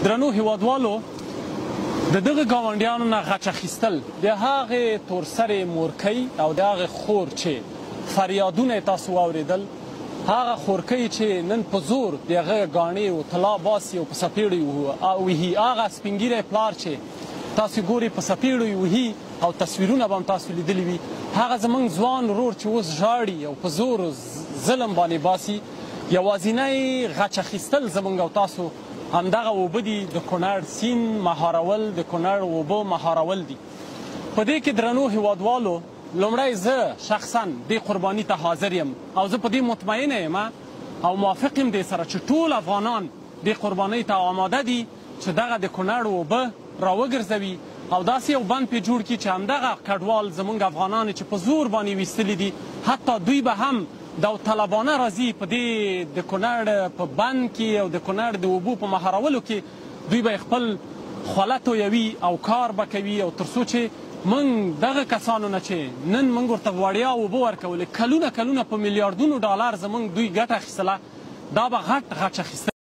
درنو هیوادوالو، د دغه ګاونډیانو نه غچ اخیستل د هغې تورسرې مورکۍ او د هغې خور چې فریادونه یې تاسو واورېدل، هغه خورکۍ چې نن په زور د هغه ګاڼې او طلا باسي او په څپېړو یې وهي، هغه سپینږیری پلار چې تاسو ګورئ په څپېړو یې وهي او تصویرونه به هم تاسو لیدلي وي، هغه زمونږ ځوان ورور چې اوس ژاړي او په زور ظلم باندې باسي، یوازینی غچ اخیستل زمونږ او تاسو همدغه اوبه دي، د کونړ سیند مهارول، د کونړ اوبه مهارول دي. په دې کې درنو هیوادوالو، لومړی زه شخصا دې قرباني ته حاضر یم او زه په دې مطمئنه یم او موافق یم دې سره چې ټول افغانان دې قربانۍ ته آماده دي چې دغه د کونړ اوبه راوګرځوي او داسې یو بند پې جوړ کړي چې همدغه کډوال زمونږ افغانان چې په زور باندې ویستلي دي، حتی دوی به هم داوطلبانه راځي په دې د کونړ په بند کې او د کونړ د اوبو په مهارولو کې دوی به خپل خوله تویوي او کار به کوي، او تر څو چې موږ دغه کسانو نه چې نن موږ ورته وړیا اوبه ورکولې، کلونه کلونه په میلیاردونو ډالر زموږ دوی ګټه اخیستله، دا به غټ غچ اخیستل.